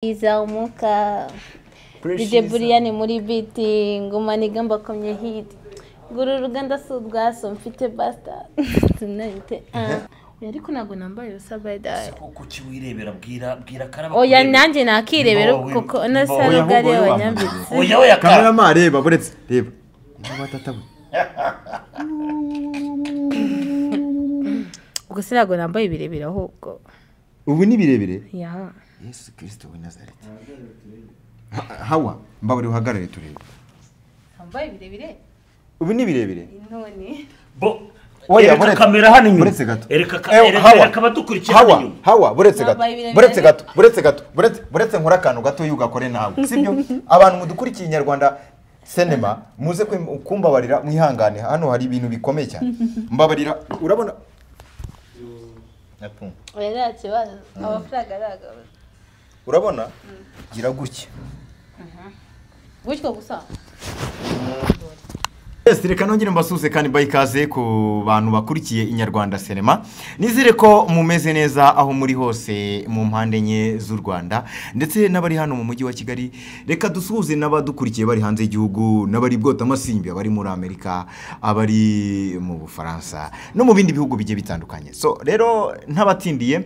Iza umuka DJ Buriyani muri beat ngoma nigamba komye hit guru ruganda sudwaso mfite basta tunayite. Oya ariko ntabwo nambaye ubusa by the way. Kuki wirebera bwira karaba. Oya nanjye nakirebera kuko nasarugare wanyambitse. Oya oya kamera reba buretse reba. Batatabu. Ubwo se ntabwo nambaye ibirebire ahubwo. Ubu ni birebire? Ya. Yesu Kristo wa Nazareti. Hawa mbabari uhagarare turebe. Nambaye birebire? Ubu ni birebire? None. Bo oya buretse kamera hano inyuma. Buretse gato. Ereka abadukurikira hano inyuma. Hawa buretse gato. Buretse gato. Buretse gato. Buretse nkora akantu gato yugakore nawe. Sibyo? Abantu mudukurikiye Inyarwanda Cinema muze kumbabarira mwihangane hano hari ibintu bikomeye cyane. Mbabarira urabona. Oya nta kibazo amafaranga aragabanuka. Urabona gira gutya. Gutyo gusa. Yes, reka nongere mbasuze kandi bayi ikaze ku bantu bakurikiye Inyarwanda Cinema. Nizere ko mumeze neza aho muri hose mu mpande enye z'u Rwanda ndetse n'abari hano mu mujyi wa Kigali. Reka dusuhuze n'abadukurikiye bari hanze y'igihugu n'abari bwota amasimbi, abari muri Amerika, abari mu Bufaransa no mu bindi bihugu bigiye bitandukanye. So rero ntabatindiye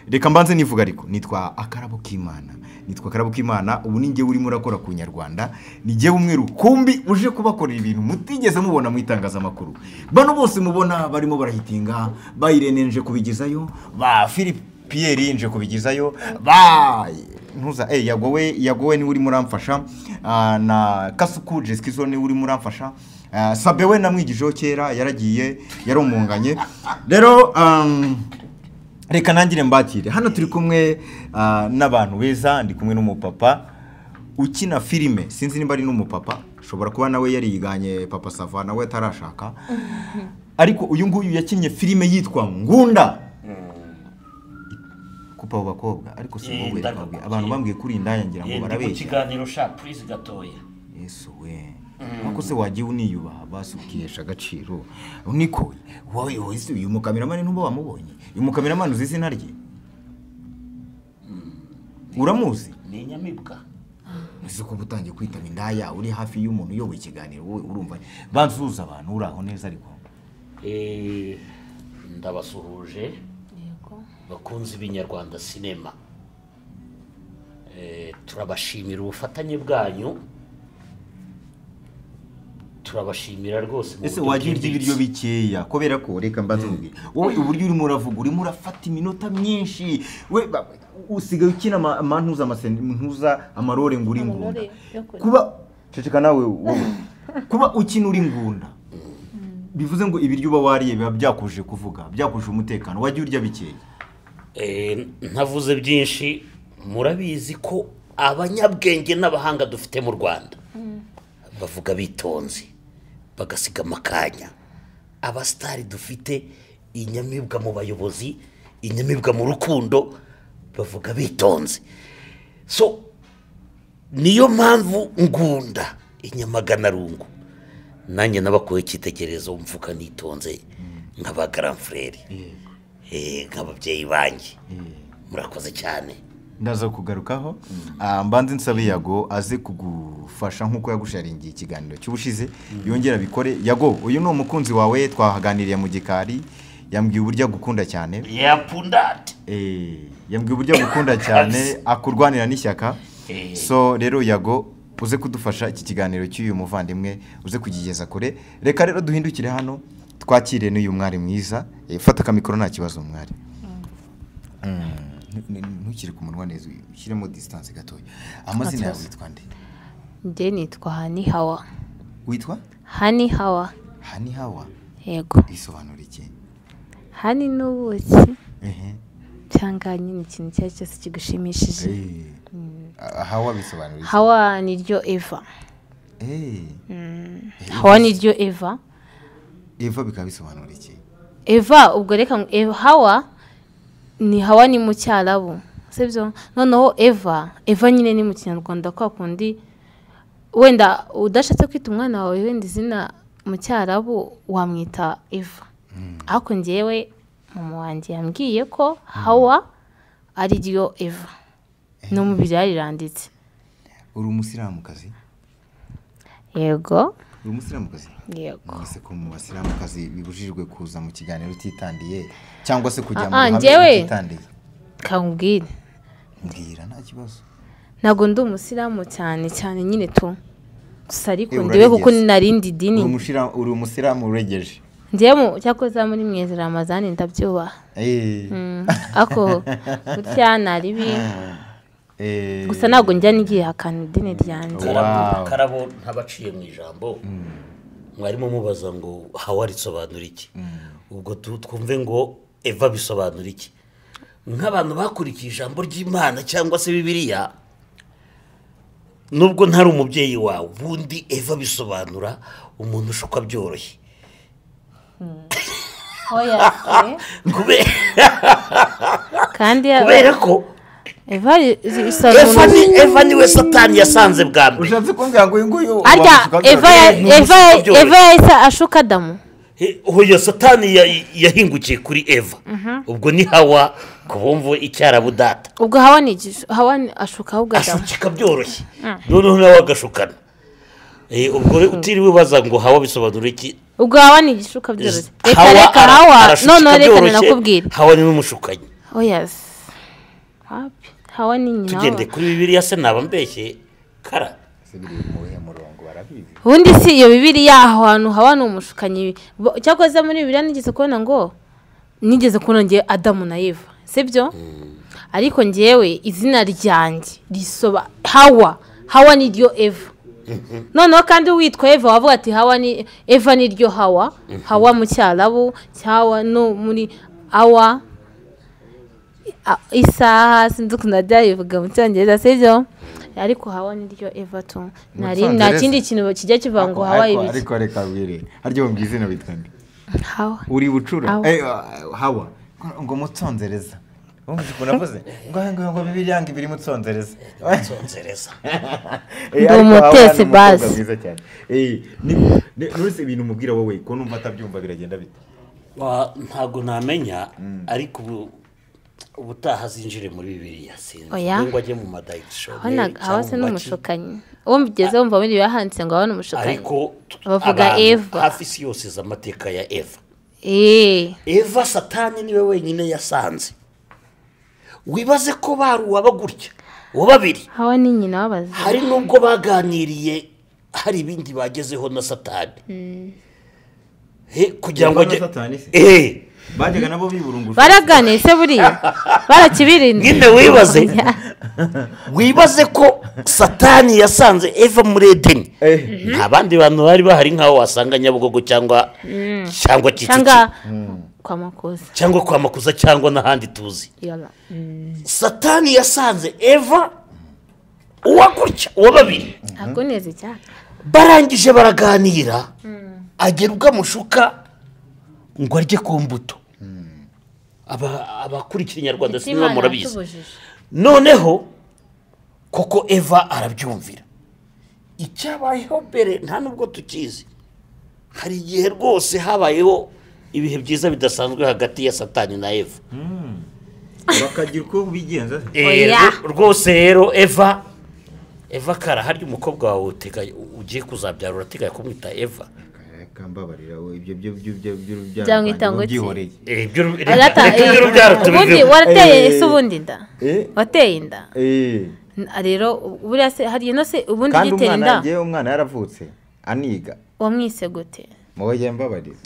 reka mbanze nivuga ariko nitwa Akarabo K'Imana. Nitwa Akarabo K'Imana, ubu ninjye urimo urakora ku Nyarwanda, nijye umwe rukumbi uje kubakorera ibintu mutigeze mubona mu itangazamakuru. Bano bose mubona barimo barahitinga, bayirenenje kubigezayo, ba Philip Pierre nje kubigezayo, ba ntuza yagowe ni uri muramfasha, na Kasuku Jeskizo ni uri muramfasha, Sabewe namwigijeho kera yaragiye yarumunganye. Rero reka nangire mbakire. Hano turi kumwe n'abantu beza, ndi kumwe n'umupapa ukina filime, sinzi nimba ari n'umupapa, ashobora kuba nawe yariganye Papa Sava nawe atarashaka. Ariko uyu nguyu yakinye filime yitwa Ngunda. Kupa abo bakobwa ariko si wowe abantu bambwiye kuri indaya ngira ngo barabeshya. Ndi kiganiro sha please gatoya. Yesu we. Nako se wagiye uniyubaha basi ukihesha agaciro. Niko wowe uyu mukameramani ntuba wamubonye. Uyu mukameramani uzi izina rye? Uramuzi? Ni Inyamibwa. Ese ko butangiye kwitaba indaya uri hafi y'umuntu uyoboye ikiganiro wowe urumva bansuza abantu uraho neza ariko. Ndabasuhuje. Yego. Bakunzi b'Inyarwanda Cinema. Turabashimira ubufatanye bwanyu. Turabashimira rwose. Ese wagiye urya ibiryo bikeya kubera ko reka mbanze mubwire wowe uburyo urimo uravuga urimo urafata iminota myinshi we usigaye ukina amantuza amasentuza amarore ngo uri ngunda kuba ceceka nawe wowe kuba ukina uri ngunda bivuze ngo ibiryo uba wariye biba byakuje kuvuga byakuje umutekano wagiye urya bikeya. Ntavuze byinshi murabizi ko abanyabwenge n'abahanga dufite mu Rwanda bavuga bitonze bagasiga amakanya. Abastari dufite inyamibwa mu bayobozi, inyamibwa mu rukundo, bavuga bitonze. So niyo mpamvu Ngunda inyamaganarungu nanjye nabakoye icyitegererezo mvuka nitonze nk'aba grand frère nk'ababyeyi banjye. Murakoze cyane. Ndaza kugarukaho. Mbanze nsabe Yago aze kugufasha nkuko yagusharingiye ikiganiro cy'ubushize yongera bikore. Yago uyu ni umukunzi wawe twahaganiriye mu gikari, yambwiye uburyo agukunda cyane. Yambwiye uburyo agukunda cyane akurwanira n'ishyaka. So rero Yago uze kudufasha iki kiganiro cy'uyu muvandimwe uze kugigeza kure. Reka rero duhindukire hano twakire n'uyu mwari mwiza. Fata kamikoro nta kibazo mwari. Ntukire ku munwa neza ushyiremo distance gatoya. Amazina yawe witwa nde? Nde nitwa Hani Hawa. Witwa? Hani Hawa. Hani Hawa? Yego. Bisobanura iki? Hani n'ubuki. Cyangwa nyine ikintu icyo ari cyo cyose kigushimishije. Hawa bisobanura iki? Hawa ni ryo Eva. Hawa ni ryo Eva. Eva bikaba bisobanura iki? Eva ubwo reka Hawa ni Hawa ni mu Cyarabu sibyo? Noneho Eva nyine ni mu Kinyarwanda kwa kundi wenda udashatse kwita umwana wawe wenda izina mu Cyarabu wamwita Eva. Ariko njyewe mama wanjye yambwiye ko Hawa ari ryo Eva. No mu byariranditse. Uri umusilamukazi? Yego. Uri umusilamukazi? Yego. Ese ko mu basilamukazi bibujijwe kuza mu kiganiro utitandiye cyangwa se kujya mu ruhame utitandiye? Kangubwire. Mbwira nta kibazo. Ntago ndi umusilamu cyane cyane nyine tu. Gusa ariko ndiwe kuko narindi dini. Uri umusilamu uregeje. Ndiye mu cyakoze muri mwezi Ramazani ndabyubaha. Ako gutya naribi. Gusa ntabwo njya nigiye hakana idini ryanjye. Karabo ntabaciye mu ijambo. Mwarimo mubaza ngo Hawa risobanura iki? Ubwo twumve ngo Eva bisobanura iki? Nk'abantu bakurikiye ijambo ry'Imana cyangwa se Bibiliya, nubwo ntari umubyeyi wawe, ubundi Eva bisobanura umuntu ushuka byoroshye. Oya. Kandi kubera ko Eva Eva niwe Satani yasanze bwa mbere. Ushatse kumbwira ngo uyu nguyu Eva yahise ashuka Adamu. Oya, Satani yahingukiye kuri Eva. Ubwo ni Hawa kubumva icyarabu data. Ubwo Hawa ni Hawa ashuka ahubwo Adamu. Ashukika byoroshye. Noneho nawe agashukana. Ubwo utiriwe ubaza ngo Hawa bisobanura iki? Ubwo Hawa ni igishuka byoroshye. Reka Hawa none reka nakubwira. Hawa ni n'umushukanyi. Oya. Hapi. Hawa ni nyina. Tugende kuri Bibiliya se naba mbeshye kara. Ubundi si iyo Bibiliya aho hantu Hawa ni umushukanyi. Cyakoze muri Bibiliya nigeze kubona ngo nigeze kubona ngiye Adamu na Eva, sibyo? Ariko ngewe izina ryanjye risoba Hawa. Hawa ni ryo Eva. Noneho kandi witwa Eva wavuga ati Hawa ni Eva ni ryo Hawa. Hawa mu Cyarabu, Hawa no muri awa isaha sinzi ukuntu byayivuga mu Cyongereza, sibyo? Ariko Hawa ni ryo Eva tu. Nari nta kindi kintu kijya kivuga ngo Hawa ibiki. Ariko reka bwire. Haryo mbwiye izina witwa nde? Hawa. Uri bucura. Hawa. Ngo mutsonzereza. Wumvise ukuntu avuze? Ngo Bibiliya ngo ibiri mutsonzereza. Mutsonzereza. Ndi umutesi basi. Ni nurse ibintu mubwira wowe ko numva atabyumva biragenda bite? Ntago namenya ariko ubutaha zinjire muri Bibiliya sinzi ngo ajye mu madirection. Hawa se n'umushukanyi. Uwo mbigeze wumva muri yahanditse ngo abone umushukanyi. Ariko bavuga Eva. Hafi si yose z'amateka ya Eva. Eva Satani niwe wenyine yasanze. Wibaze ko baruwa bagurya uwo babiri. Hawa ni nyina wabaze. Hari nubwo baganiriye hari ibindi bagezeho na Satani. Kugira ngo bajyaga nabo biburungusha. Baraganiye se buriya barakibirinda. Nyine wibaze wibaze ko Satani yasanze Eva muri Edeni. Nta bandi bantu bari bahari nkaho wasanga Nyabugogo cyangwa Kicukiro cyangwa kwa Makuza cyangwa kwa Makuza cyangwa n'ahandi tuzi. Satani yasanze Eva uwa gutya uwa babiri. Agoneze cyane. Barangije baraganira agera ubwo amushuka ngo arye ku mbuto. Abakurikira Inyarwanda sinema murabizi. Noneho koko Eva arabyumvira. Icyabayeho mbere nta nubwo tukizi. Hari igihe rwose habayeho ibihe byiza bidasanzwe hagati ya Satani na Eva. Bakagira uko bigenza. Rwose rero Eva kara harya umukobwa wawe ugiye kuzabyara urateganya kumwita Eva. Kambabarira ibyo byo byo byo byihoreye. Ubundi warateye ese ubundi inda? Wateye inda? Rero buriya se hari no se ubundi gitera inda? Kandi umwana yaravutse aniga. Wamwise gute? Moye mbabarira.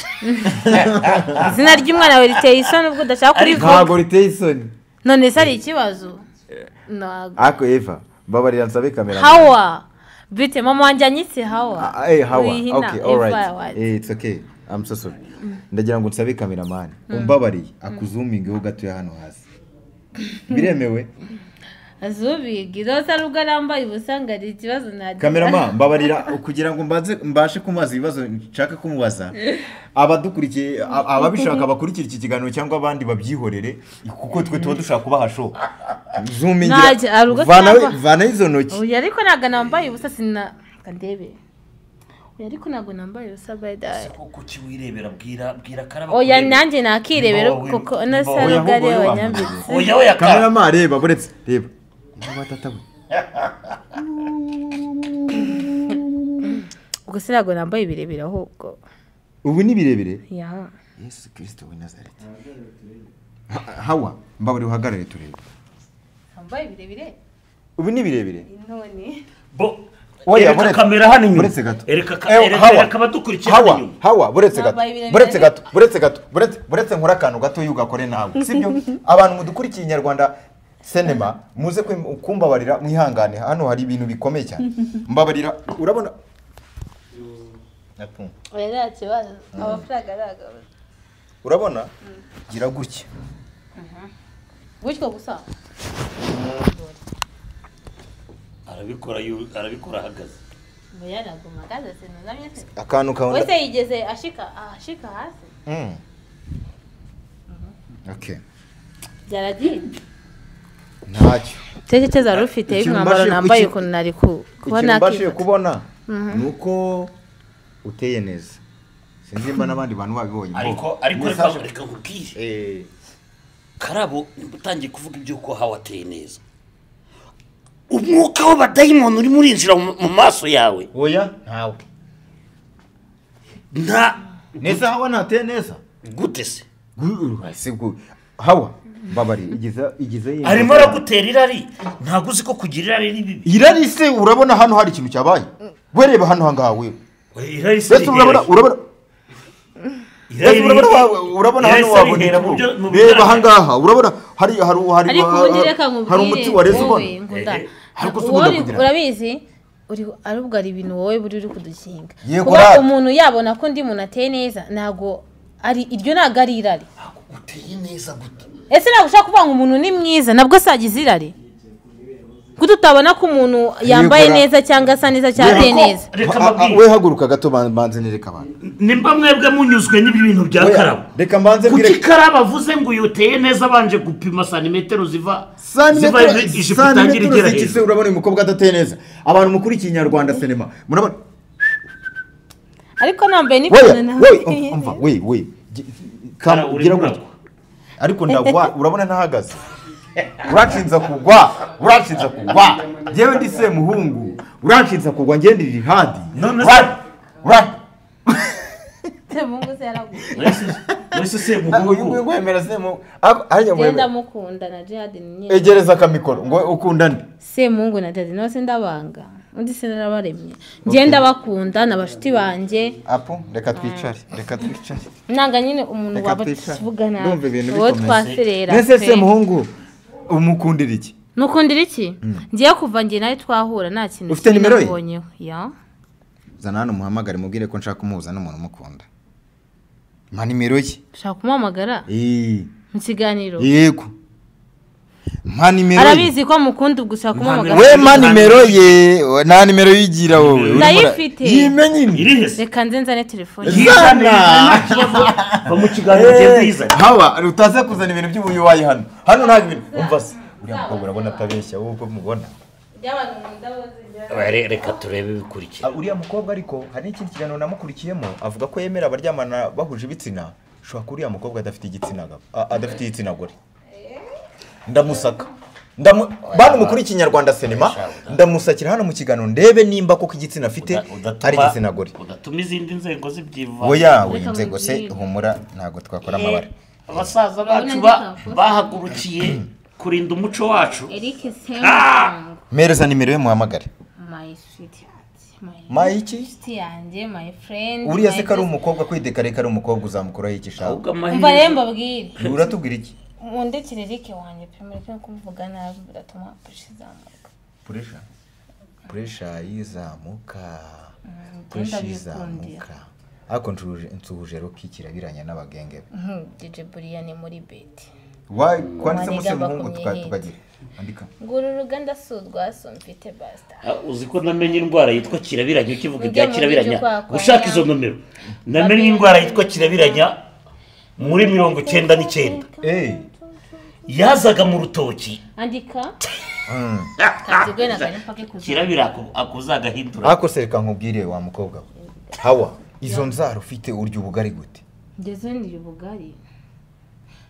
Izina ry'umwana wawe riteye isoni ubwo udashaka kurivuga. Ntabwo riteye isoni. None se ari ikibazo? Ako Eva mbabarira nsabe kamera. Hawa. Bite mama wanjye anyitse Hawa. Hawa. Okay, all right. It's okay. I'm so sorry. Ndagira ngo nsabe cameraman umbabariye akuzumingeho gatoya hano hasi. Biremewe? Azubiga iroza rugarambaye ubusanga ari ikibazo nagira. Cameraman mbabarira kugira ngo mbanze mbashe kumubaza ibibazo nshaka kumubaza. Abadukurikiye ababishaka bakurikira iki kiganiro cyangwa abandi babyihorere kuko twe tuba dushaka kubaha show. Zumingira. Vana izo ntoki. Oya ariko naga nambaye ubusa sina kandebe. Oya ariko nago nambaye ubusa by the way. Kuki wirebera bwira karaba. Oya nanjye nakirebera kuko nasa rugari wanyambitse. Oya oya cameraman reba buretse reba. Batata. Ubwo se ntabwo nambaye ibirebire ahubwo. Ubu ni birebire? Ya. Yesu Kristo w'i Nazareti. Hawa, mbabari uhagarare turebe. Nambaye ibirebire? Ubu ni birebire? None. Bo ereka kamera hano inyuma. Buretse gato. Ereka abadukurikira hano inyuma. Hawa, buretse gato. Buretse gato. Buretse nkora akantu gato yugakore nawe. Sibyo? Abantu mudukurikiye Inyarwanda Cinema muze kumbabarira mwihangane, hano hari ibintu bikomeye cyane. Mbabarira urabona oya nta amafaranga aragabanuka. Urabona gira gutya. Gutyo gusa. Arabikora ahagaze. Oya naguma ahagaze sinunamye se. Akantu kawe. Wese yigeze ashika hasi. Okay. Byaragiye. Ntacyo. Tekereza rufite imwambaro nambaye ukuntu nari kubona. Mbashije kubona nuko uteye neza. Sinzi mba nabandi bantu babibonye. Ariko reka nkubwire. Karabo utangiye kuvuga ibyuko Hawa ateye neza. Umwuka w'abadayimoni uri murinjira mu maso yawe. Oya ntawe. Nta neza Hawa ntateye neza. Gute se? Hawa babari igize arimo aragutera irari. Ntago uzi ko kugira irari ari bibi. Irari se urabona hano hari ikintu cyabaye. Wereba hano hangaha wewe. Irari se urabona urabona hano wabonera. Reba hangaha urabona hari hari umuti wareze ubona. Ariko urabizi uri arubwo ari ibintu wowe buri uri kudukinga. Kuba umuntu yabona ko ndi umuntu ateye neza ntago ari iryo ntago ari irari. Uteye neza gute? Ese ntabwo ushaka kuvuga ngo umuntu ni mwiza nabwo sagize irari? Kuko utabona ko umuntu yambaye neza cyangwa asa neza cyangwa ateye neza. We haguruka gato banze nereka abantu. Nimba mwebwe munyuzwe n'ibi bintu bya Karabo. Reka mbanze mbwire. Kuki Karabo avuze ngo uyuteye neza abanje gupima santimetero ziva ijipo itangira igera hejuru. Urabona uyu mukobwa adateye neza. Abantu mukurikiye Inyarwanda Cinema murabona. Ariko nambaye n'ipantaro nawe. Umva we. Gira gutya. Ariko ndagwa urabona ntahagaze. Uranshinza kugwa. Jewe ndi se muhungu. Uranshinza kugwa ngende iri hadi. None se muhungu se yaragwa. Nese se muhungu. Ngwemera se muhungu. Arya ngwemera. Ngenda mukunda na Jihad ni. Egereza akamikoro ngo ukundane. Se muhungu na Jihad no se ndabanga. Undi se narabaremye. Ngenda bakunda na bashuti banje. Apo reka twicare. Nanga nyine umuntu wabavuga nabi. Wowe twaserera. Nese se muhungu umukundira iki? Nukundira iki? Ngiye kuva ngiye nawe twahura nta kintu. Ufite nimero ye? Ya. Zana hano muhamagare mubwire ko nshaka kumuhuza n'umuntu umukunda. Mpa nimero ye. Ushaka kumuhamagara? Mu kiganiro. Yego. Mpa nimero ye. Arabizi ko mukunda ubwo ushaka kumuhamagara. We mpa nimero ye, nta nimero yigira wowe. Ndayifite. Yimenye nyine. Reka nze nzane telefone. Zana. Va mu kiganiro ugende uyizane. Hawa utaza kuzana ibintu by'ubuyuwayi hano. Hano nta bintu. Umva se. Uriya mukobwa urabona atabeshya wowe uko mubona. Reka turebe ibikurikira. Uriya mukobwa ariko hari n'ikindi kiganiro namukurikiyemo avuga ko yemera abaryamana bahuje ibitsina. Ushobora kuba uriya mukobwa adafite igitsina gabo, adafite igitsina gore. Ndamusaka. Bantu mukuri Inyarwanda Cinema ndamusakira hano mu kiganiro ndebe nimba koko igitsina afite ari igitsina gore. Udatuma izindi nzego zibyiva. Oya, we inzego se humura ntago twakora amabara. Abasaza bacu bahagurukiye kurinda umuco wacu. Eric Semuhungu. Mereza nimero ye muhamagare. My sweetheart. My iki? Inshuti yanjye, my friend. Uriya se kari umukobwa kwidekareka ari umukobwa uzamukuraho iki shaka? Umva rero mbabwire. Uratubwira iki? Mundekere Eric wanjye pe, mureke kumvuga nabi biratuma pressure izamuka. Pressure? Pressure izamuka. Pressure izamuka. Ariko nsuhuje Rocky kirabiranya n'abagenge be. DJ Buriya ni muri beti. Why kwanditse muse muhungu tukagira. Andika. Nguru uruganda sudwa mfite basta. Uzi ko namenye indwara yitwa kirabiranya ukivuga ibya kirabiranya ushaka izo nomero. Namenye indwara yitwa kirabiranya muri 99. Yazaga mu rutoki. Andika. Kirabira akuzagahindura. Ako sereka nkubwire wa mukobwa. Hawa izo nzara ufite urya ubugari gute? Ngeze ndi ubugari.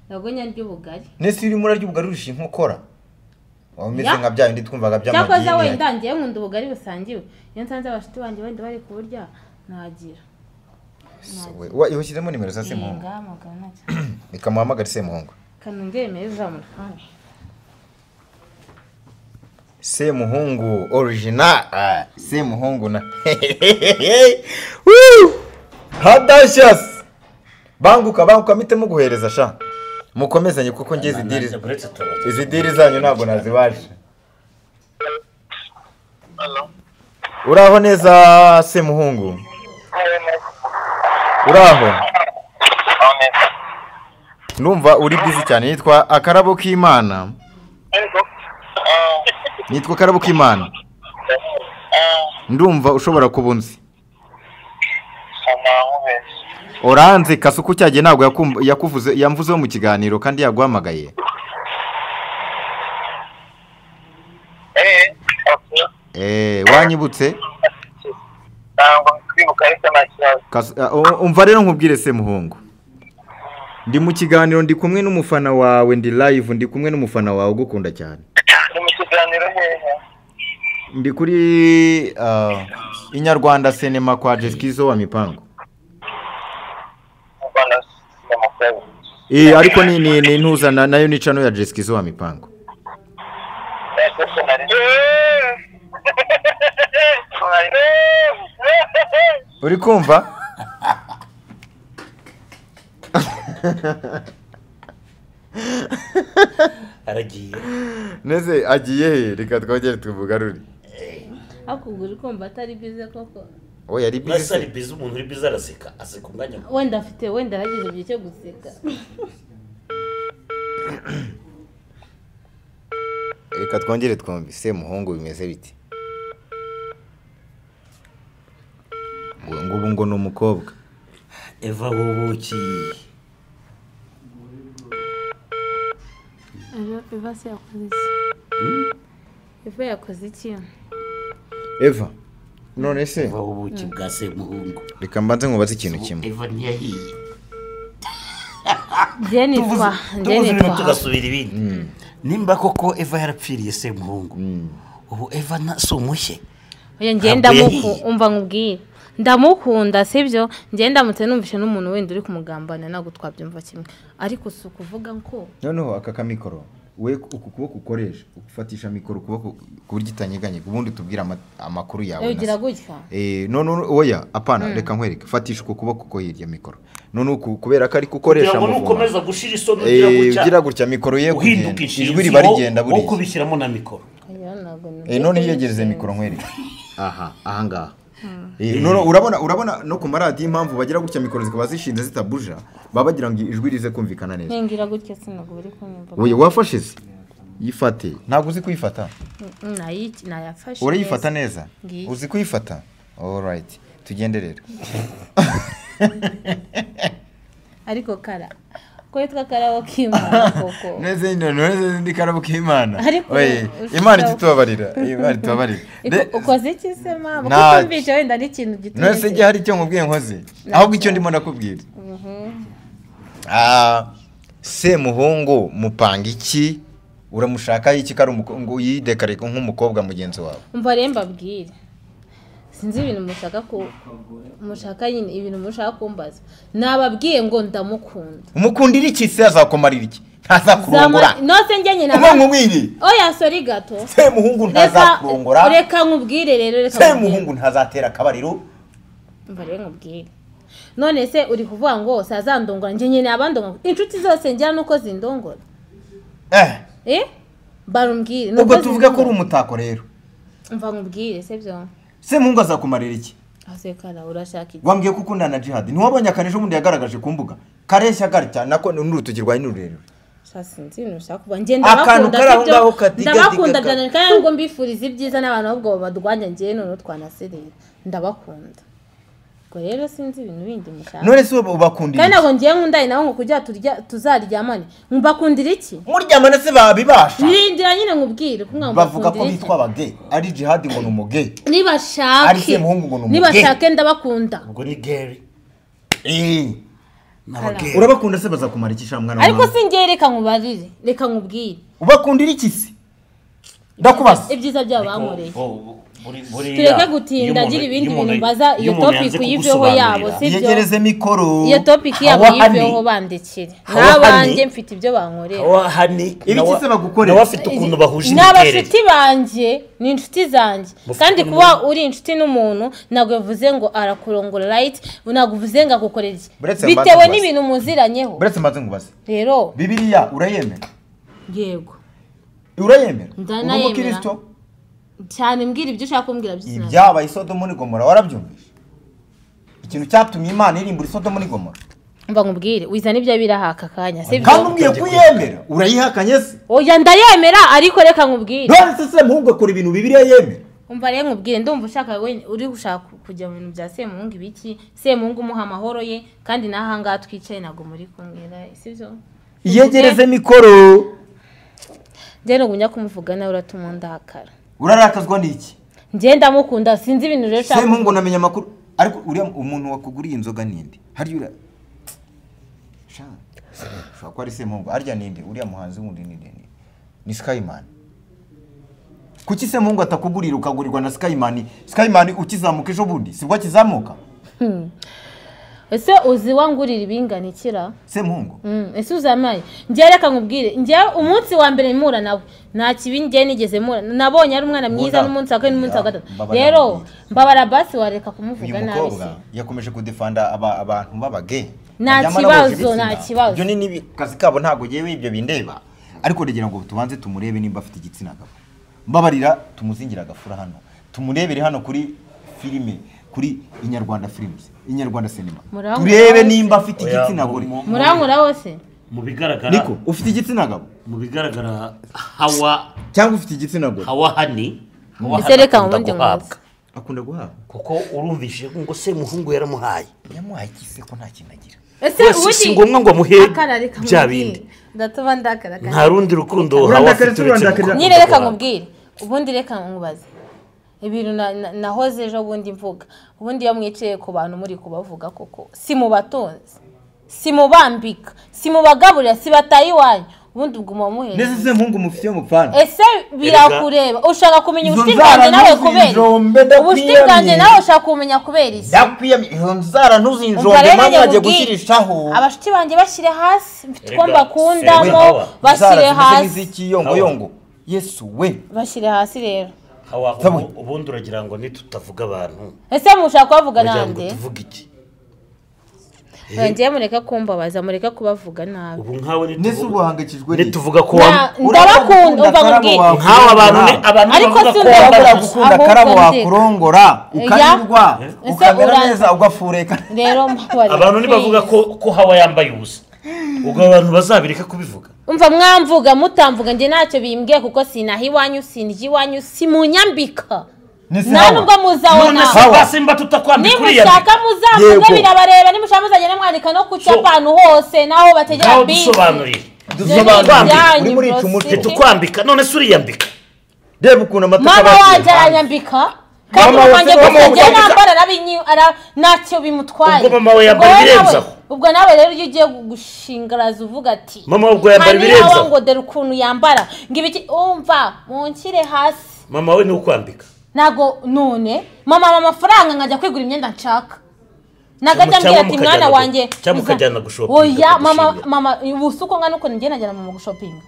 Ntabwo nyarya ubugari. Nese urimo urarya ubugari urusha inkokora. Umeze nka bya bindi twumvaga by'amagini. Cyakoze wenda ngiye nkunda ubugari busangiwe. Iyo nsanze abashuti banjye wenda bari kuburya nagira. Wa ihushyizemo nimero za Semuhungu. Reka muhamagare Semuhungu. Kanongere meza mu phone. Semuhungu original. Semuhungu na. Woo! Hadashas. Banguka banguka mitemo guhereza sha. Mukomezanye kuko ngeze idiri. Izi diri zanyu ntabwo nazibasha. Hello. Uraho neza Semuhungu. Uraho. Ndumva uri busy cyane. Nitwa Akarabo k'Imana. Nitwa Akarabo k'Imana. Ndumva ushobora kubunzi. Oranze Kasuku cyagiye ntabwo yakuvuze yamvuzeho mu kiganiro kandi yaguhamagaye. Wanyibutse? Umva rero nkubwire Semuhungu. Ndi mu kiganiro ndi kumwe n'umufana wawe, ndi live ndi kumwe n'umufana wawe ugukunda cyane. Ndi mu kiganiro hehe? Ndi kuri Inyarwanda Cinema kwa Jeskizo wa Mipango. Ariko ni ntuza nayo ni channel ya Jeskizo wa Mipango. Uri kumva? Aragiye. Neze agiye he? Reka twongere tuvugarure. Akugura kumva atari bize koko. Oya ari bize. Ari bize, umuntu uri bize araseka, aseka umwanya. Wenda afite wenda aragize igihe cyo guseka. Reka twongere twumve Semuhungu bimeze biti. Ngo ubu ngo ni umukobwa. Eva bubuki. Eva se yakoze iki? Eva yakoze iki? Eva none se Eva bubuki bwa Semuhungu. Reka mbanze nkubaze ikintu kimwe. Eva ntiyahiye. Nitwa tugasubira ibindi. Nimba koko Eva yarapfiriye Semuhungu. Ubu Eva si umushye. Oya ngenda muku umva nkubwiye. Ndamukunda sibyo ngenda mutse numvishe n'umuntu wenda uri kumugambana ntabwo twabyumva kimwe ariko si ukuvuga ko noneho aka kamikoro we uku kuboko ukoresha ufatisha mikoro kuboko ku buryo itanyeganye ubundi tubwira amakuru yawe ugira gutya none oya apana reka nkwereke fatisha uku kuboko ko hirya mikoro none kubera ko ari gukoresha mu ukomeza gushira isoni ugira gutya ugira gutya mikoro ye kugenda ijwi riba rigenda buriya ukubishyiramo na mikoro none yegereze mikoro nkwereke aha ahangaha None urabona no ku maradiyo impamvu bagira gutya mikoro zikaba zishinze zitabuja baba bagira ngo ijwi rize kumvikana neza. Ngira gutya sinago biri kunyumva. Oya wafashe se? Yifate. Ntabwo uzi kuyifata? Nayafashe. Urayifata neza? Uzi kuyifata? All right. Tugende rero. Ariko kara ko yitwa Karabo k'Imana koko. Neze none ndi Karabo k'Imana. Oye Imana itubabarira. Imana itubabarira. Ukoze iki se mama? Kutumvisha wenda ari ikintu gito. None se gihe hari icyo nkubwiye nkoze. Ahubwo icyo ndimo ndakubwira. Semuhungu mupanga iki? Uramushaka iki kari ngo yidekare nk'umukobwa mugenzi wawe? Umva rero mbabwire. Sinzi ibintu mushaka ko mushaka nyine ibintu mushaka kumbaza. Nababwiye ngo ndamukunda. Umukundira iki se azakomarira iki? Ntazakurongora. No se njye nyina. Oya sorry gato. Semuhungu ntazakurongora. Reka nkubwire rero reka. Semuhungu ntazatera akabariro. Umva rero nkubwire. None se uri kuvuga ngo sazandongora njye nyine abandongora. Inshuti zose njya nuko zindongora. Barumbwire. Ubwo tuvuga ko uri umutako rero. Umva nkubwire se byo. Semuhungu azakumarira iki? Asekara urashaka iki? Wambwiye ko ukundana na Jihad. Ntiwabonye akanejo ubundi yagaragaje ku mbuga. Kareshya garya nako n'urutoki rwawe ni rurerure. Sinzi ibintu ushaka kuba njye ndabakunda ndabakunda cyane kandi ngo mbifuriza ibyiza n'abantu ahubwo badwanya njye none twanaserera ndabakunda. Ubwo rero sinzi ibintu bindi mushaka. None se ubakundira iki? Kandi ntabwo ngiye nkundanye nawe ngo kujya turya tuzaryamane. Mbakundira iki? Muryamane se babibasha. Nirindira nyine nkubwire ko mwamba bavuga ko bitwa abage ari Jihad ngo numuge. Nibashake. Ari Semuhungu ngo numuge. Nibashake ndabakunda. Ubwo ni Gary. Urabakunda se bazakumara iki sha mwana? Ariko singiye reka nkubarire, reka nkubwire. Ubakundira iki se? Ndakubaza ibyiza byabo bankoreye. Tureke gutinda agira ibindi bintu mbaza iyo topic uyiveho yabo sibyo. Yegereze mikoro. Iyo topic yabo yiveho bandikire. Nabanjye mfite ibyo bankorera. Hawa hani ibiki se bagukorera? Nawe afite ukuntu bahuje imiterere. N'abashuti banjye ni inshuti zanjye. Kandi kuba uri inshuti n'umuntu ntabwo bivuze ngo arakurongora right, ntabwo bivuze ngo agukorera iki. Bitewe n'ibintu muziranyeho. Buretse mbanze nkubaze. Rero Bibiliya urayemera? Yego. Urayemera? Umukristo? Cyane mbwira ibyo ushaka kumbwira byose. Ibyabaye Sodomu ni Gomora warabyumvise? Ikintu cyatumye Imana irimbura Sodomu ni Gomora. Mba nkubwire wizana ibyo birahaka kanya sibyo? Kandi umbwiye kuyemera urayihakanye se? Oya ndayemera ariko reka nkubwire. None se Semuhungu akora ibintu Bibiliya yemera? Umva rero nkubwire ndumva ushaka we uri gushaka kujya mu bintu bya Semuhungu ibiki? Semuhungu umuha amahoro ye kandi naha ngaha twicaye ntabwo muri kumwira sibyo? Iyegereze mikoro. Njye ngumya kumuvuga nawe uratuma ndakara. Urarakazwa n'iki? Njye ndamukunda sinzi ibintu rero cyane. Semuhungu namenya amakuru ariko uriya umuntu wakuguriye inzoga ninde? Hari ura Sha. Ushobora kuba ari Semuhungu arya ninde? Uriya muhanzi wundi ninde? Ni Skyman. Kuki Semuhungu atakugurira ukagurirwa na Skyman? Skyman ukizamuka ejo bundi sibwo akizamuka? Ese uzi wangurira ibingana ikira? Semuhungu. Ese uzamaye? Njye reka nkubwire, njye umunsi wa mbere mpura nawe nta kibi njye nigeze mpura. Nabonye ari umwana mwiza n'umunsi wa kabiri n'umunsi wa gatatu. Rero mbabara basi wareka kumuvuga nabi se. Yakomeje kudefanda abantu babage. Nta kibazo, nta kibazo. Ibyo ni kazi kabo ntago yewe ibyo bindeba. Ariko ndagira ngo tubanze tumurebe nimba afite igitsina gabo. Mbabarira tumuzingira agafura hano. Tumurebere hano kuri filime. Kuri Inyarwanda Films, Inyarwanda Cinema. Turebe nimba afite igitsina gore. Murankura hose. Mu bigaragara. Niko, ufite igitsina gabo? Mu bigaragara Hawa cyangwa ufite igitsina gore? Hawa hani. Ese reka ubundi nkubaze. Akunda guhabwa. Kuko urumvise ngo Semuhungu yaramuhaye. Yamuhaye iki se ko nta kintu agira? Ese ubundi si ngombwa ngo amuhe bya bindi. Ndatuma ndakara. Nta rundi rukundo Hawa afite uretse. Nyine reka nkubwire. Ubundi reka nkubaze. Ibintu nahoze ejo bundi mvuga ubundi iyo mwicaye ku bantu muri kubavuga koko si mubatonze si mubambika si mubagaburira si bataye iwanyu ubundi uguma muhera. Nese Semuhungu mufite mupfana? Ese birakureba ushaka kumenya ubucuti bwanjye nawe kubera ubucuti bwanjye nawe ushaka kumenya kubera iki? Ndakwiyamye izo nzara ntuzinjombe mama agiye gushyirishaho. Abashuti banjye bashyire hasi mfite uko mbakundamo bashyire hasi. Yongo Yesu we bashyire hasi rero. Hawa ubundi uragira ngo nitutavuga abantu. Ese mushaka kubavuga nande? Tuvuga iki? Ngiye mureka kumbabaza mureka kubavuga nabi. Ubu nkawe nese ubuhangikijwe nituvuga ko ndabakunda umva nkubwire. Nkawe abantu ariko si ndabakunda gukunda karabo wakurongora ukanyurwa ukamera neza ugafureka. Rero mbabarira. Abantu nibavuga ko Hawa yambaye ubusa. Ubwo abantu bazabireka kubivuga. Umva mwamvuga mutamvuga nje ntacyo bimbwiye kuko sinaha iwanyu sinjya iwanyu simunyambika. Nta nubwo muzabona. Simba tutakwambika uriya. Nimushaka muzavuga birabareba nimushaka muzagenda mwandika no ku cyapa ahantu hose naho bategera bisi. Dusobanurire. Dusobanurire. Uri muri icu mutwe. Tukwambika none se uriyambika. Reba ukuntu amata Mama wanjye aranyambika. Kandi wanjye gusa njye nambara arabinyi ntacyo bimutwaye. Ubwo mama we yambara ibirenzaho. Ubwo nawe rero iyo ugiye gushingaraza uvuga ati mama ubwo yambara ibirenzaho ngo dore ukuntu yambara ngo ibiki umva munshyire hasi. Mama we ni ukwambika. Nago none mama amafaranga nkajya kwigura imyenda nshaka. Nagajya mbwira ati mwana wanjye cyangwa ukajyana gushopinga. Oya mama ubusuko ngana uko njye najyana mama gushopinga.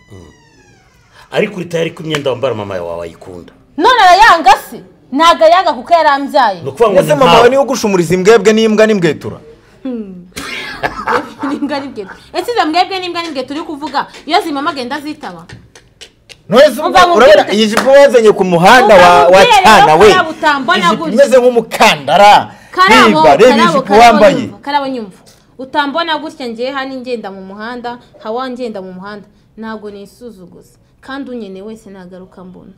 Ariko uri tayari ko imyenda wambara mama wawe ayikunda. None arayanga se? Ntago ayanga kuko yarambyaye. Ese mama wawe niwe ugushumuriza imbwebwe n'imbwa n'imbwetura? N'imbwa n'imbwetura. Ese izo mbwebwe n'imbwa n'imbwetura uri kuvuga iyo zimama agenda azitaba? None urabona iyi jipo wazanye ku muhanda wa cyana we. Imeze nk'umukandara. Karabo reba ijipo wambaye. Karabo nyumva. Utambona gutya ngiye hano ngenda mu muhanda, hawa ngenda mu muhanda. Ntago nisuzuguza. Kandi unyene wese nagaruka mbona.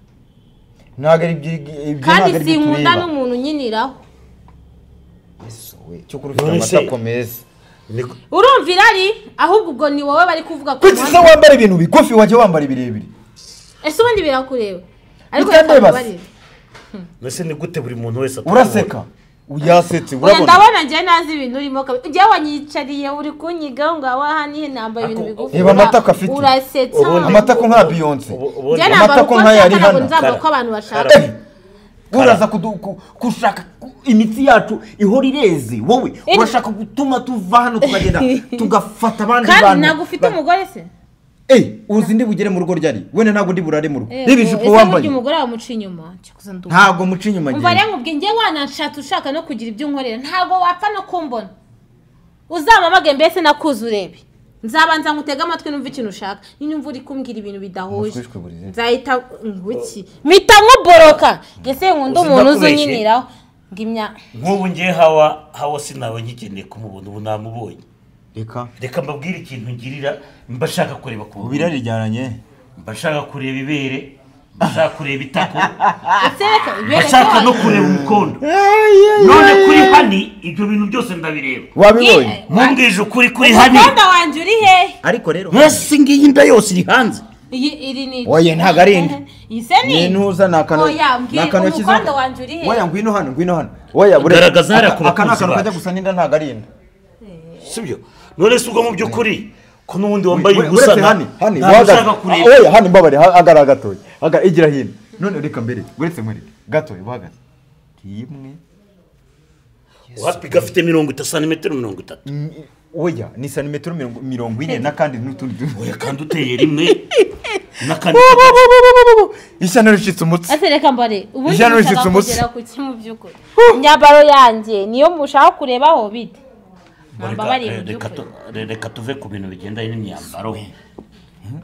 Ntago ari ibyo kandi sinkunda n'umuntu nyiniraho. Yesu we cyo kurufite amata meza. Urumva irari ahubwo ubwo ni wowe bari kuvuga ko kuki se wambara ibintu bigufi wajya wambara ibirebire. Ese ubundi birakureba. Ariko reka Nese ni gute buri muntu wese uraseka. Uyasetse urabona. Ndabona njye nazi ibintu urimo njye wanyicariye uri kunyiga ngo awaha nihe nambaye ibintu bigufi. Reba amatako afite. Urasetsa. Amatako nka Beyonce. Amatako nka ya Rihanna. Nzamba ko abantu bashaka. Uraza kushaka imitsi yacu ihora ireze wowe urashaka gutuma tuva hano tukagenda tugafata abandi bantu. Kandi ntabwo ufite umugore se? Uzi ndi bugere mu rugo ryari wenda ntabwo ndi burare mu rugo. Reba ijipo wambaye. Umugore wawe muca inyuma. Ntabwo muca inyuma ngiye. Umva rero nkubwiye njye wananshatse ushaka no kugira ibyo unkorera ntabwo wapfa no kumbona. Uzamamage mbese nakuze urebe. Nzabanza ngutega amatwi numva ikintu ushaka. Ninyumva uri kumbwira ibintu bidahuje. Nzahita nguki. Mpita nkuboroka. Ngese nkunda umuntu uzunyiniraho. Ngimya. Nk'ubu ngiye Hawa sinawe nkikeneye kumubona ubu namubonye. Reka mbabwire ikintu ngirira mbashaka kureba ku birarijyanye mbashaka kureba ibere mbashaka kureba itako mbashaka no kureba umukondo none kuri Hani ibyo bintu byose ndabireba wabibonye mumbwije ukuri kuri Hani umukondo wanje uri hehe ariko rero mwese ngiyi inda yose iri hanze iyi iri ni oye ntago ari inda ni ntuza nakano nakano kizo umukondo wanje uri hehe oya ngwino hano oya garagaza hara ku bakuzi akana kajya gusa n'inda ntago ari inda sibyo none se ubwo mu by'ukuri ko n'ubundi wambaye ubusa Hani oya Hani mbabare agara gatoya agara igira hino none reka mbere uretse mwereke gatoya uhagaze rimwe wapi gafite 30 santimetero 30 oya ni santimetero 40 n'akandi n'utundi oya kandi uteye rimwe n'akandi ishyano ricitse umutsi ase reka mbare ubundi ushaka kugera ku ki mu by'ukuri imyambaro yanjye niyo mushaka kurebaho bite reka tuve ku bintu bigendanye n'imyambaro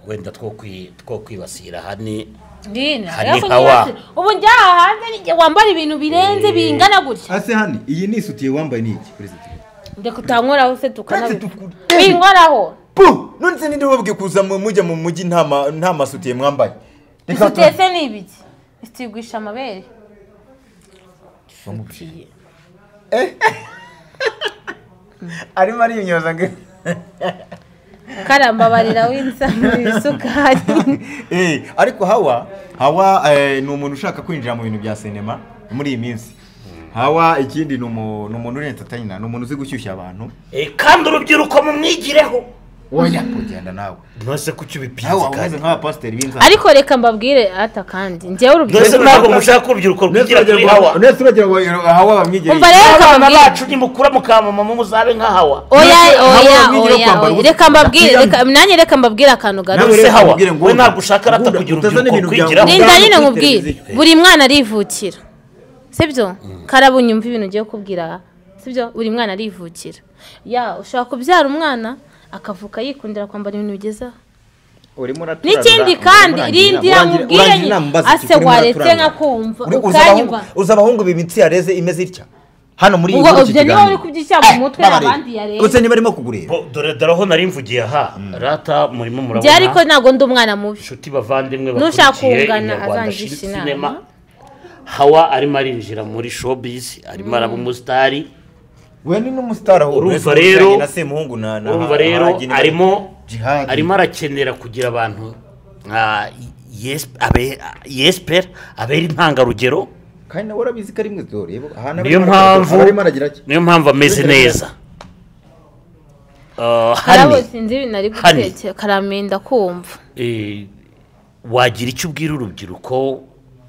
wenda two kwibasira Hani Hawa ubu njya hanze wambara ibintu birenze bingana gutya ase Hani iyi ni isutiye wambaye ni iki ndeka utankoraho se tukanabinkoraho none se ninde wabwiye kuza mujya mu mujyi nta masutiye mwambaye isutiye se ni ibiki istigwisha amabere arimo arimyoza ngo karambabarira winsa muri isukari ariko Hawa ni umuntu ushaka kwinjira mu bintu bya sinema muri iyi minsi Hawa ikindi ni umuntu uri entertainer ni umuntu uzi gushyushya abantu kandi urubyiruko mumwigireho oya kugenda nawe nose kuki ubipinze kandi umeze nk'aba pasiteri b'inzara ariko reka mbabwire ata kandi njyewe urubyiruko ntabwo mushaka urubyiruko rwigira kuri Hawa nese uragira ngo Hawa bamwigire abana bacu nimukura mukamama muzabe nka Hawa oya oya oya reka mbabwire reka nanjye reka mbabwire akantu gato se Hawa we ntabwo ushaka rata kugira urubyiruko rwigiraho ninda nyine nkubwire buri mwana arivukira sibyo karabo nyumva ibintu ugiye kubwira sibyo buri mwana arivukira ya ushaka kubyara umwana akavuka yikundira kwambara ibintu bigezaho n'ikindi kandi rindira mubwire ase waretse nkakumva ukanyumva uza abahungu b'imitsi yareze imeze itya hano muri iyi nkuru ibyo niba uri kubyishyira mu mutwe abandi yareze uretse niba arimo kugureba dore aho nari mvugiye aha rata murimo murabona njye ariko ntabwo ndi umwana mubi inshuti bavandimwe nushaka bakurikiye kungana Inyarwanda azangisha Cinema inama Hawa arimo arinjira muri showbiz arimo araba umusitari we ni n'umusitari aho urumva rero na Semuhungu na urumva rero Jihad. arimo arakenera kugira abantu nka Yesper abera intangarugero kandi nawe urabizi ko ari mwe dore niyo mpamvu niyo mpamvu ameze neza karabo sinzi ibintu ari gutekera karamenda kumva wagira icyo ubwira urubyiruko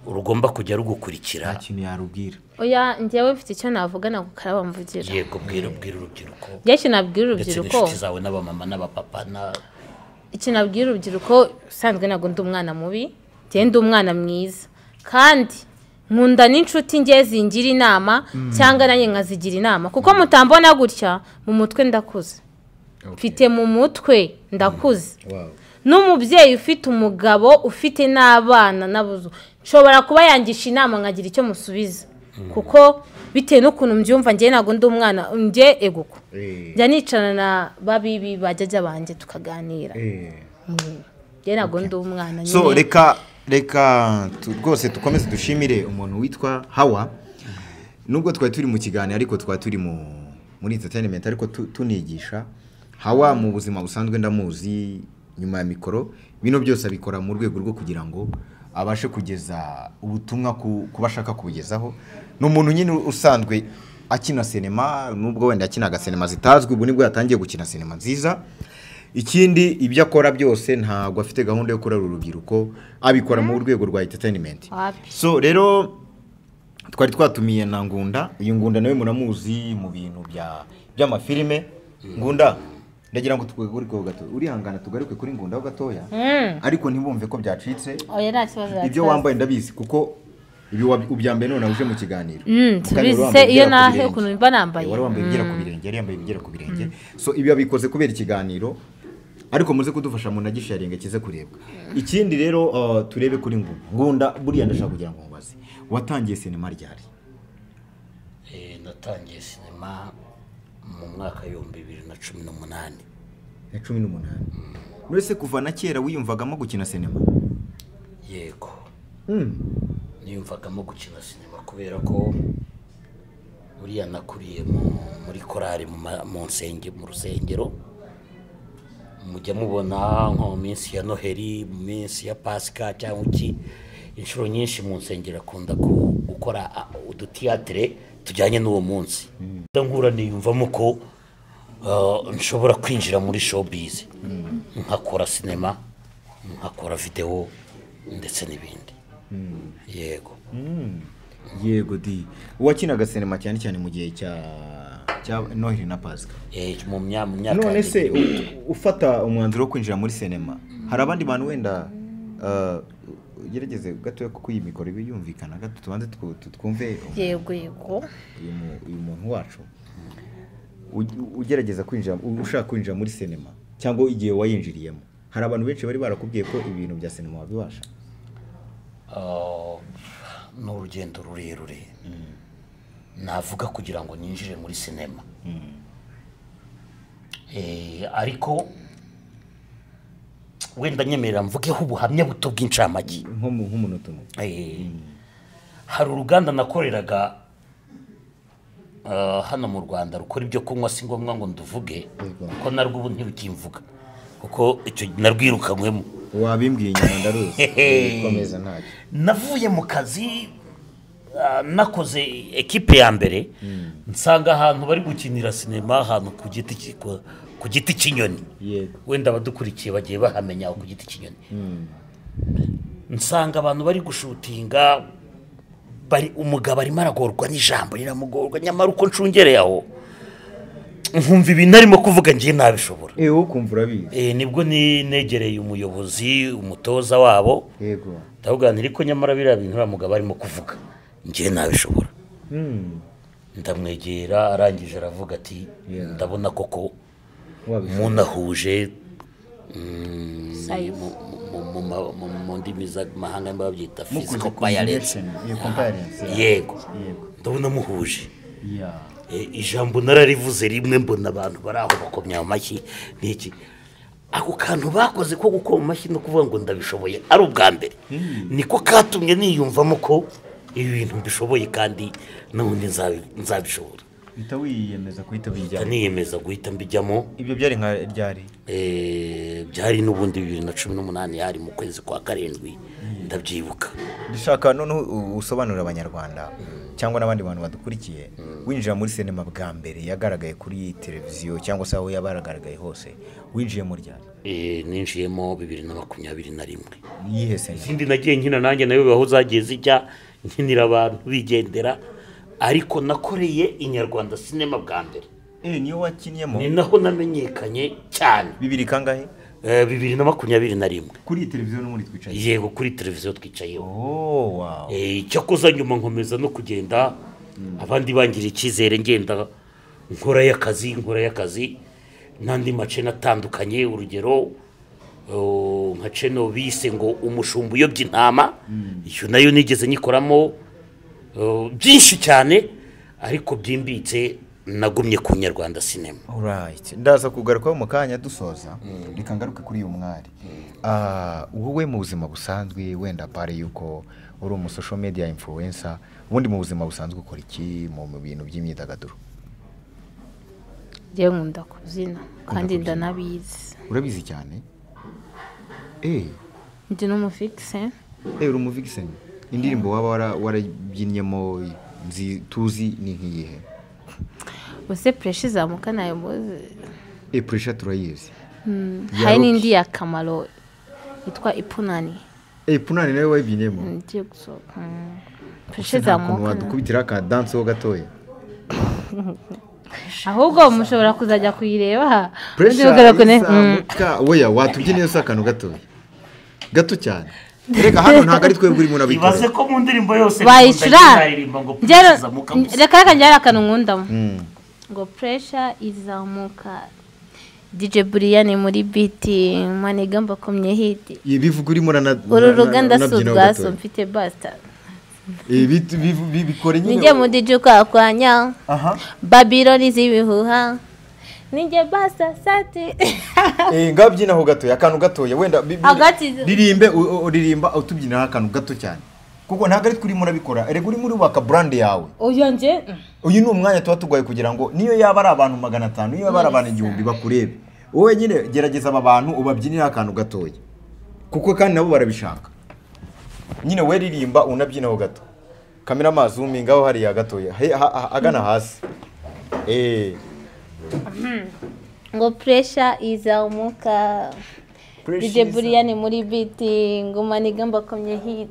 rugomba kujya rugukurikira nta kintu yarubwira oya njyewe mfite icyo navuga ntabwo karaba mvugira yego bwira urubyiruko njye icyo nabwira urubyiruko ndetse n'inshuti zawe n'abamama n'abapapa na icyo nabwira urubyiruko usanzwe ntabwo ndi umwana mubi njye ndi umwana mwiza kandi nkunda n'inshuti njye zingira inama cyangwa nanjye nkazigira inama kuko mutambona gutya mu mutwe ndakuze mfite mu mutwe ndakuze n'umubyeyi ufite umugabo ufite n'abana n'abuzu nshobora kuba yangisha inama nkagira icyo musubiza kuko bitewe n'ukuntu mbyumva njye ntabwo ndi umwana njye eguko njya nicarana na babibi bajya banjye tukaganira njye ntabwo ndi umwana so reka reka rwose dukomeze dushimire umuntu witwa Hawa nubwo twari turi mu kiganiro ariko twari turi muri entertainment ariko tunigisha Hawa mu buzima busanzwe ndamuzi nyuma ya mikoro bino byose abikora mu rwego rwo kugira ngo abashe kugeza ubutumwa ku bashaka kubugezaho ni umuntu nyine usanzwe akina sinema, nubwo wenda akinaga sinema zitazwi, ubu nibwo yatangiye gukina sinema nziza. Ikindi ibyo akora byose ntabwo afite gahunda yo kurara urubyiruko, abikora mu rwego rwa entertainment. So rero twari twatumiye na Ngunda. Uyu Ngunda nawe muramuzi mu bintu by'amafilime. Ngunda, ndagira ngo tugaruke gato, urihangana tugaruke kuri Ngunda ho gatoya, ariko ntibumve ko byacitse. Oya, nta kibazo. Ibyo wambaye ndabizi kuko ibi ubyambaye none uje mu kiganiro. Tubizi iyo nahe ukuntu mba nambaye. Wari wambaye ibigera ku birenge, yari yambaye ibigera ku birenge. So ibi abikoze kubera ikiganiro, ariko muze kudufasha mu nagisharinga kize kurebwa. Ikindi rero turebe kuri Ngunda. Ngunda buriya ndashaka kugira ngo nkubaze, watangiye sinema ryari? Natangiye sinema mu mwaka 2018. Na 18. None kuva na kera wiyumvagamo gukina sinema? Yego. Niyumvagamo gukina sinema kubera ko buriya nakuriye muri korari mu rusengero. Mujya mubona nko mu minsi ya Noheli, mu minsi ya Pasika cyangwa iki, inshuro nyinshi mu nsengero akunda gukora udutiyatere tujyanye n'uwo munsi. Nkura niyumvamo ko nshobora kwinjira muri showbiz, nkakora sinema, nkakora video ndetse n'ibindi. Yego. Yego di. Wakinaga sinema cyane cyane mu gihe cya Noheli na Pasika. Mu myaka. None se ufata umwanzuro wo kwinjira muri sinema, hari abandi bantu wenda ugerageze gatoya kuko iyi mikoro ibi yumvikana gato, tubanze twumve. Yego yego. Uyu muntu wacu ugerageza kwinjira, ushaka kwinjira muri sinema cyangwa igihe wayinjiriyemo, hari abantu benshi bari barakubwiye ko ibintu bya sinema wabibasha? Ni urugendo rurerure navuga kugira ngo ninjire muri sinema. Ariko wenda nyemerera mvugeho ubuhamya buto bw'incamake nko nk'umunota umwe. Hari uruganda nakoreraga hano mu Rwanda rukora ibyo kunywa, si ngombwa ngo nduvuge kuko narwo ubu ntirukimvuga kuko icyo narwirukanywemo. Wabimbwiye inyuma ndaruzi. Komeza ntacyo. Navuye mu kazi nakoze ekipe ya mbere, nsanga ahantu bari gukinira sinema, ahantu ku giti cy'inyoni. Wenda abadukurikiye bagiye bahamenya ku giti cy'inyoni. Nsanga abantu bari gushutinga, bari umugabo arimo aragorwa n'ijambo riramugorwa, nyamara uko ncungereye aho nkumva ibintu arimo kuvuga ngiye nabishobora. Ukumva urabizi. Nibwo negereye umuyobozi, umutoza wabo. Yego. Ndavuga nti ariko nyamara biriya bintu uriya mugabo arimo kuvuga ngiye nabishobora. Ndamwegera arangije aravuga ati ndabona koko munahuje mu ndimi z'amahanga babyita physical appearance. Yego. Ndabona muhuje. Ijambo nararivuze rimwe mbona abantu bari aho bakomya amashyi n'iki. Ako kantu bakoze ko gukoma amashyi no kuvuga ngo ndabishoboye ari ubwa mbere, niko katumye niyumvamo ko ibi bintu mbishoboye kandi n'ubundi nzabishobora. Uhita wiyemeza guhita bijyamo? Niyemeza guhita mbijyamo. Ibyo byari nka ryari? Byari n'ubundi 2018, yari mu kwezi kwa 7 ndabyibuka. Dushaka noneho usobanurira abanyarwanda cyangwa n'abandi bantu badukurikiye, winjira muri sinema bwa mbere yagaragaye kuri televiziyo cyangwa se aho yabaragaraye hose, winjiye mu ryari? Ninjiyemo 2021. Niyihe sinema? Izindi nagiye nkina nanjye nayo baho zagiye zijya nkinira abantu bigendera, ariko nakoreye Inyarwanda sinema bwa mbere. Niyo wakinnyemo? Ni naho namenyekanye cyane. Bibiri kangahe? 2021. Kuri televiziyo n'ubundi twicaye? Yego, kuri televiziyo twicayeho. Oh wow. Cyakoze nyuma nkomeza no kugenda abandi bangira icyizere, ngenda nkora y'akazi n'andi macene atandukanye. Urugero nka ceno bise ngo umushumba uyobya intama, iyo nayo nigeze nyikoramo byinshi cyane, ariko byimbitse nagumye ku Nyarwanda sinema. Alright, ndaza kugaruka mu kanya dusoza. Reka ngaruke kuri uyu mwari. Wowe mu buzima busanzwe wenda pare yuko uri umu social media influencer, ubundi mu buzima busanzwe ukora iki mu bintu by'imyidagaduro? Njye nkunda kubyina kandi ndanabizi. Urabizi cyane? Ndi n'umufixe. Uri umufixe? Indirimbo waba warabyinyemo tuzi ni nkiyihe? Use pressure izamuka nayo muzi. Pressure turayizi. Hari n'indi ya Kamaro yitwa Ipunani. Ipunani nayo wayibyinemo. Ngiye gusohoka. Pressure izamuka. Wadukubitira ka dance ho gatoya. Ahubwo mushobora kuzajya kuyireba. Pressure izamuka. Oya watubyiniye se akantu gatoya. Gato cyane. Reka hano ntago ari twebwe urimo nabikora. Ibaze ko mu ndirimbo yose bayicura ngo pressure izamuka. Reka reka njye akantu nkundamo. Ngo pressure izamuka. DJ Brian muri beat manigamba komye hit. Ibivuga urimo na uru ruganda sudwaso mfite basta. Bikore nyine. Ninjye mu DJ kwakwanya. Babylon zibihuha. Ninjye basta sati. Ngabyina ho gatoya akantu gatoya wenda ririmbe uririmba utubyina akantu gato cyane. Kuko ntago ari twuri murabikora erega uri muri waka brand yawe. Oya nje uyu ni umwanya tuba tugwaye kugira ngo niyo yaba ari abantu 500 niyo yaba ari abantu 1000 bakurebe. Wowe nyine gerageza aba bantu ubabyinira akantu gatoya. Kuko kandi nabo barabishaka. Nyine we ririmba unabyinaho gato. Kamera mazumi ngaho hariya gatoya agana hasi. Ngo pressure izamuka. DJ Brian muri beat ngo manigamba komye hit.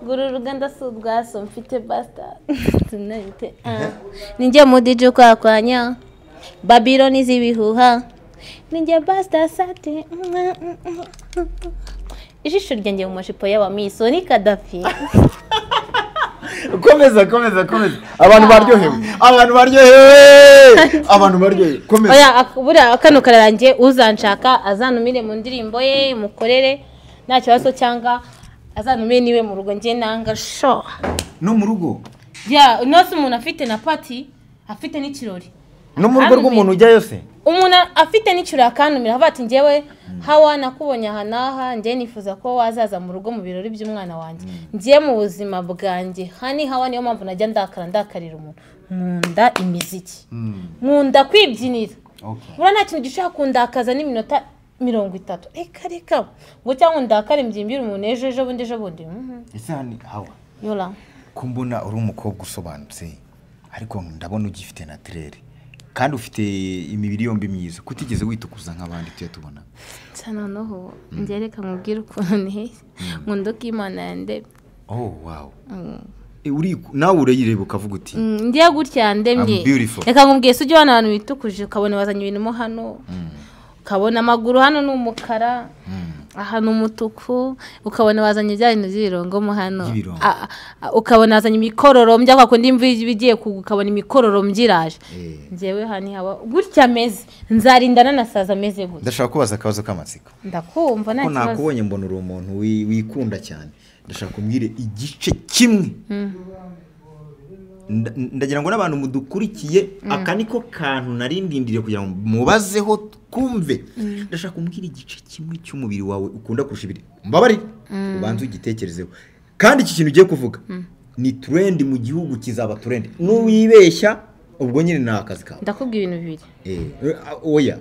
Guru ruganda sudwaso mfite basta. Tunayite. Ninjye mu DJ kwakwanya. Babylon zibihuha. Ninjye basta sati. Ijisho ryanjye mu mashipo y'abamiso ni Kadafi. Komeza komeza komeza. Abantu baryohewe. Abantu baryohewe. Abantu baryohewe. Komeza. Oya buriya kano kararangiye uzanshaka azanumire mu ndirimbo ye mukorere nta kibazo cyangwa azanumire niwe mu rugo nje nanga sho. No mu rugo? Ya, nose umuntu afite na party, afite n'ikirori. No mu rugo rw'umuntu ujya yose? Umuntu afite n'ikirori akanumira avuga ati njyewe hawa nakubonye aha naha njye nifuza ko wazaza mu rugo mu birori by'umwana wanjye. Ngiye mu buzima bwanjye hani hawa niyo mpamvu najya ndakara ndakarira umuntu. Nkunda imiziki. Nkunda kwibyinira. Bura nta kintu gishaka kundakaza n'iminota 30. Reka reka. Ngo cyangwa ndakare mbyimbira umuntu ejo ejo bundi ejo bundi. Ese hani hawa. Yola. Kumbona uri umukobwa usobanutse ariko ndabona ugifite naturere. Kandi ufite imibiri yombi myiza kutigeze witukuza nk'abandi tuye tubona. Cyane noho ngereka nkubwira ukuntu ni nkunda ko Imana yandemye. Oh wow. Uri nawe urayireba ukavuga uti ngiye gutya yandemye. Reka nkubwiye se ujye ubona abantu bitukuje ukabona bazanye ibintu mo hano. Ukabona amaguru hano ni umukara. Aha ni umutuku ukabona bazanye bya bintu by'ibirongo mo hano. Ukabona bazanye imikororombya kwa kundi imvura ibigiye ukabona imikororombya iraje. Njyewe hani haba gutya ameze nzarindana na saza ameze gutya. Ndashaka kubaza akabazo k'amatsiko. Ndakumva nta kibazo. Nakubonye mbona uri umuntu wikunda cyane. Ndashaka kumbwire igice kimwe. Ndagira ngo n'abantu mudukurikiye aka niko kantu narindindiriye kugira ngo mubazeho twumve. Ndashaka kumbwira igice kimwe cy'umubiri wawe ukunda kurusha ibindi. Mbabari ubanze ugitekerezeho. Kandi iki kintu ugiye kuvuga ni trend mu gihugu kizaba trend. Nuwibeshya ubwo nyine ni akazi kawe. Ndakubwira ibintu bibiri. Oya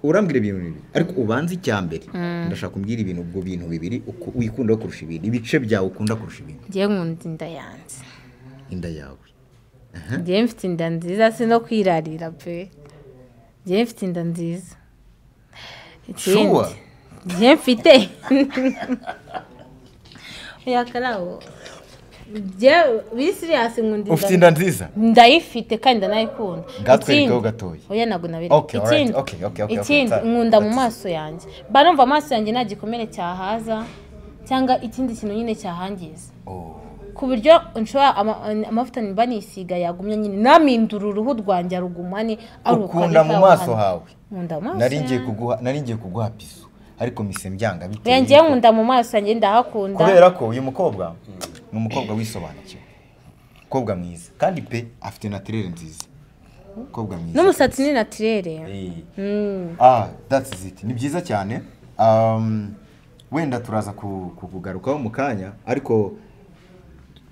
urambwira ibintu bibiri ariko ubanze icya mbere. Ndashaka kumbwira ibintu ubwo bintu bibiri wikunda kurusha ibindi. Ibice byawe ukunda kurusha ibindi. Ngiye nkunda inda yanjye. Inda yawe. Ngiye mfite inda nziza sino kwirarira pe. Ngiye mfite inda nziza. Sure. Ngiye mfite. Oya karawo. Ngiye biri serious nkunda inda. Ufite inda nziza? Ndayifite kandi ndanayikunda. Ngatwerekaho gatoya. Oya nago nabiri. Okay, okay. Ikindi nkunda mu maso yanjye. Barumva amaso yanjye nta gikomere cyahaza cyangwa ikindi kintu nyine cyahangiza. Ku buryo nshobora amavuta nimba nisiga yagumye nyine namindura uruhu rwanjye rugumane ukunda mu maso hawe. Nkunda maso. Nari ngiye kuguha piso ariko mise mbyanga bitewe. Ngiye nkunda mu maso yanjye ndahakunda. Kubera ko uyu mukobwa ni umukobwa wisobanukiwe. Umukobwa mwiza kandi pe afite naturere nziza. Umukobwa mwiza. N'umusatsi ni naturere. That's it. Ni byiza cyane. Wenda turaza kukugarukaho mu kanya ariko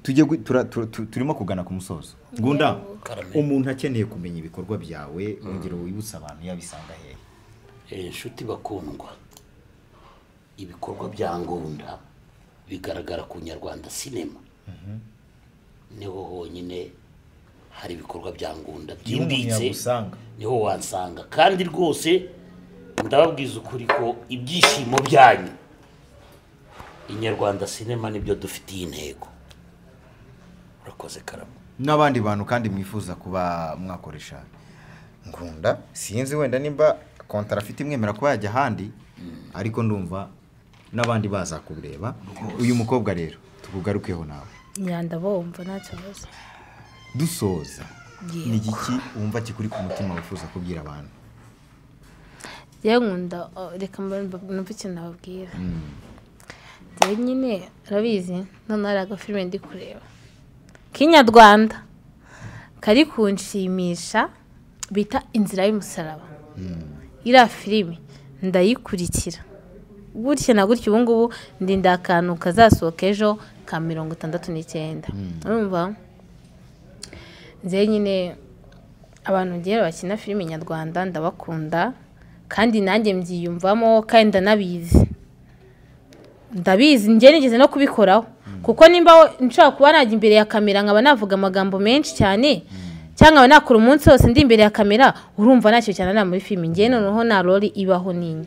tujye turimo kugana ku musozo. Ngunda umuntu akeneye kumenya ibikorwa byawe ongera wibutsa abantu yabisanga hehe. Inshuti bakundwa, ibikorwa bya Ngunda bigaragara ku Nyarwanda Cinema. Niho honyine Hari ibikorwa bya Ngunda byimbitse, niho wansanga. Kandi rwose ndababwiza ukuri ko ibyishimo byanyu Inyarwanda Cinema nibyo dufitiye intego. Urakoze Karabo. N'abandi bantu kandi mwifuza kuba mwakoresha Ngunda, sinzi wenda nimba kontara afite imwemera kuba yajya ahandi, ariko ndumva n'abandi baza kubireba. Uyu mukobwa rero tukugarukeho nawe. Ndabumva nta kibazo. Dusoza, ni igiki wumva kikuri ku mutima wifuza kubwira abantu? Yewe Nkunda, reka numve ikintu nababwira. Njyewe nyine urabizi, noneho hari agafilime ndi kureba k'inyarwanda kari kunshimisha bita Inzira y'Umusaraba. Iriya filime ndayikurikira gutya na gutya, ubu ngubu ndinda akantu kazasohoka ejo ka 69. Urumva njyewe nyine abantu ngiye bakina filime nyarwanda ndabakunda, kandi nanjye mbyiyumvamo kandi ndanabizi. Ndabizi njye nigeze no kubikoraho, kuko nimba nshobora kuba najya imbere ya kamera nkaba navuga amagambo menshi cyane, cyangwa nkaba nakora umunsi wose ndi imbere ya kamera, urumva ntacyo cyane na muri filime. Njye noneho nta role ibaho ninya,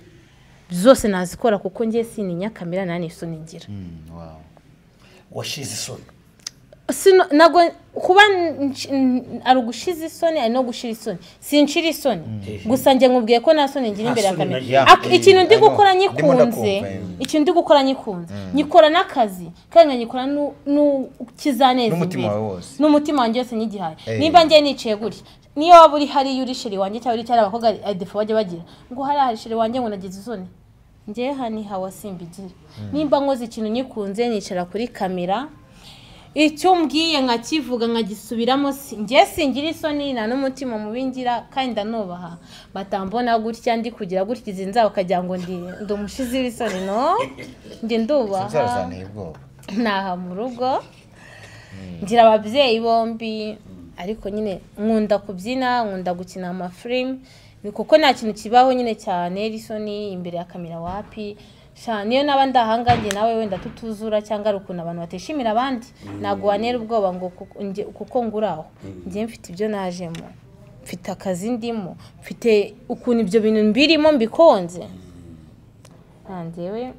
zose nazikora kuko njye sininya kamera nta n'isoni ngira. Washize isoni? Ntabwo kuba ari ugushiza isoni ari no gushira isoni, sinshira isoni gusa njye nkubwiye ko nta soni ngira imbere ya kamera. Ikintu ndi gukora nyikunze, ikintu ndi gukora nyikunze, nyikora n'akazi kandi nkanyikora n'ukizaneza imbere n'umutima wanjye wose nyigihaye. Nimba njye nicaye gutya, niyo waba uri hariya uri sheri wanjye cyangwa uri cyari abakobwa defo bajya bagira ngo hariya hari sheri wanjye ngo nagize isoni, njye hani hawa simbigira. Nimba nkoze ikintu nyikunze nicara kuri kamera, icyo umbwiye nkakivuga nkagisubiramo, njye singira isoni nta n'umutima mubi ngira, kandi ndanubaha. Batambona gutya ndi kugira gutya izi nzara bakagira ngo ndi umushizi w'isoni, no njye ndubaha. Naha mu rugo ngira ababyeyi bombi, ariko nyine nkunda kubyina, nkunda gukina amafilime, kuko nta kintu kibaho nyine cyane isoni imbere ya kamera wapi. Niyo naba ndahangange nawe wenda tutuzura cyangwa ari ukuntu abantu batishimira abandi, ntabwo wanera ubwoba ngo kuko nguraho. Njye mfite ibyo najemo, mfite akazi ndimo, mfite ukuntu ibyo bintu mbirimo mbikonze. Njyewe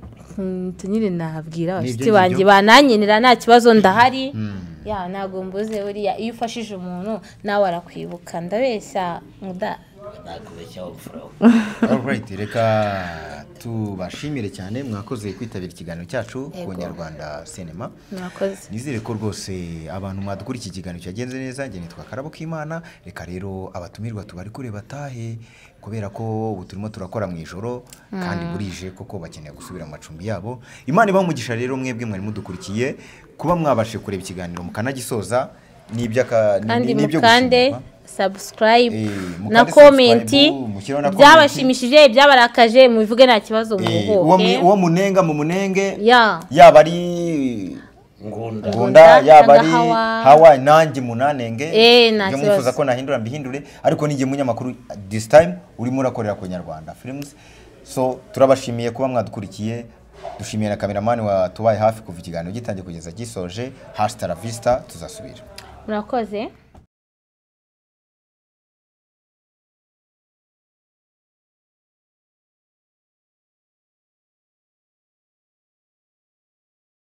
nyine nabwira abashyitsi banjye bananyenera nta kibazo ndahari. Ya ntabwo mbuze, buriya iyo ufashije umuntu nawe arakwibuka. Ndabeshya muda. Alright, reka tubashimire cyane mwakoze kwitabira ikiganiro cyacu ku Nyarwanda Cinema. Mwakoze. Nizere ko rwose abantu mwadukurikiye ikiganiro cyagenze neza. Njye nitwa Karabo K'Imana. Reka rero abatumirwa tubari kure batahe, kubera ko ubu turimo turakora mu ijoro kandi burije koko bakeneye gusubira mu macumbi yabo. Imana ibahe umugisha rero mwebwe mwari mudukurikiye, kuba mwabashe kureba ikiganiro mukanagisoza n'ibyo gushimira. Subscribe na comment, byabashimishije byabarakaje mubivuge nta kibazo muhuke. Uwo munenga mu munenge, yaba ari Ngunda, yaba ari Hawa, nanjye munanenge, ibyo mwifuza ko nahindura mbihindure, ariko ninjye munyamakuru this time urimo urakorera ku Nyarwanda Films. So turabashimiye kuba mwadukurikiye, dushimiye na cameraman wa tubaye hafi kuva ikiganiro gitangiye kugeza gisoje. Hasta la vista, tuzasubira. Murakoze.